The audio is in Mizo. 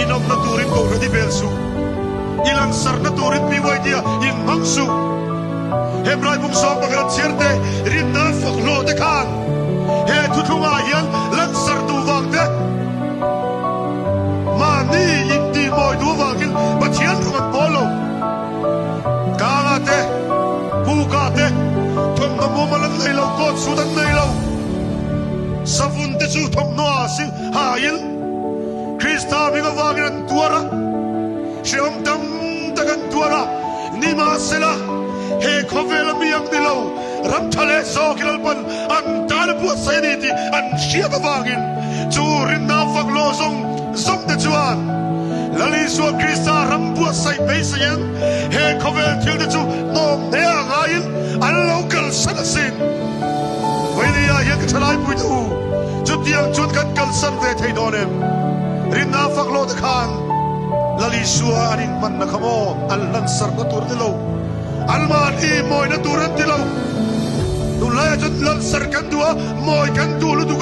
Inawmna turin Kohhran i bel suh. I langsarna turin PYD ah inhmang suh. Hebrai bung sawm pakhat an chhiar te, rinna an fak hlawh te khan he thuthlungah hian langsar duh vang te, mahni intihmawi duh avangin Pathian rawng an pawl lo. Tlanga te, Puka te, thawmhnaw mumal an nei lo, coat suit an nei lo. Savun te chu thawmhnaw ah si hain Krista hming avangin an tuar a, hrehawm tam tak an tuar a. Nimahsela, he khawvela mi ang ni lo, ram tha leh zawk i Lalpan an tan a buatsaih a ni tih an hriat avangin chu rinna fak law zawng zawng te chuan Lal Isua Krista ram buatsaih beiseiin he khawvel thil te chu hnawm hle a ngaiin an lo kalsan asin. Vailia hian ka thalaipui te u, chutiang chuan kan kalsan ve thei dawn em? Rinna fak law te khan Lal Isua an inhmanna kha maw an hlansarna tur a ni lo. An mahni mawina tur an ti lo. Tunlaiah chuan lansar kan duh a, mawi kan duh lutuk a.